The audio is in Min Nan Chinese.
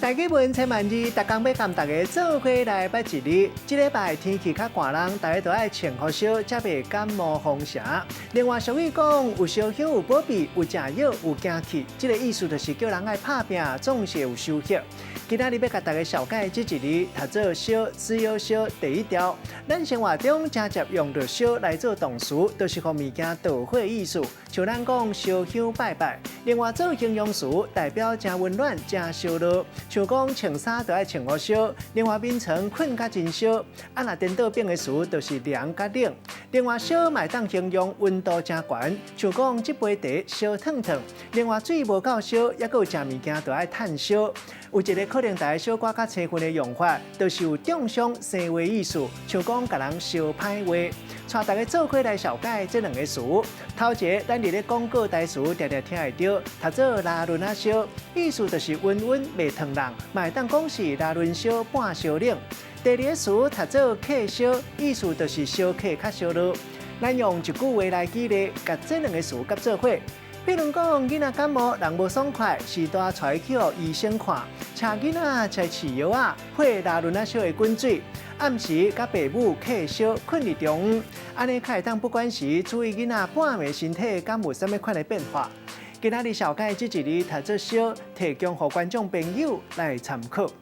台語文千萬字，逐工欲共大家做伙來捌一字。這禮拜天氣較寒冷，大家都愛穿予燒，才袂感冒風邪。另外，俗語講有燒香有保庇，有食藥有驚氣，這个意思就是叫人愛拍拚，總是有收穫。今仔日欲共大家紹介這一字，讀做燒，S 燒第一條。咱生活中誠濟用著燒來做動詞，就是予物件著火的意思。像咱講燒香拜拜。另外做形容詞，代表誠溫暖、誠燒熱。像講穿衫就愛穿予燒，另外眠床睏甲真燒。啊，若顛倒變的詞就是涼佮冷。另外燒嘛會當形容溫度誠懸，像講這杯茶燒燙燙。另外水無夠燒，猶閣有食物件就愛趁燒。有一个可能大家小可較生分的用法，就是有中傷生話意思，像講共人相歹話。帶大家做伙來紹介這兩个詞。頭一个，咱佇咧廣告台詞定定聽會著，讀做拉圇仔燒，意思就是溫溫袂燙人，嘛會當講是拉圇燒半燒冷。第二个詞讀做客燒，意思就是燒客較燒熱。咱用一句話來舉例，共這兩个詞佮做伙。比如講，囡仔感冒，人無爽快，序大帶去予醫生看，請囡仔食飼藥仔，配拉圇仔燒的滾水，暗時佮爸母客燒睏佇中央，按呢較會當不管時注意囡仔半暝身體敢有啥物款的變化。今仔日紹介這一字讀做燒，提供予觀眾朋友來參考。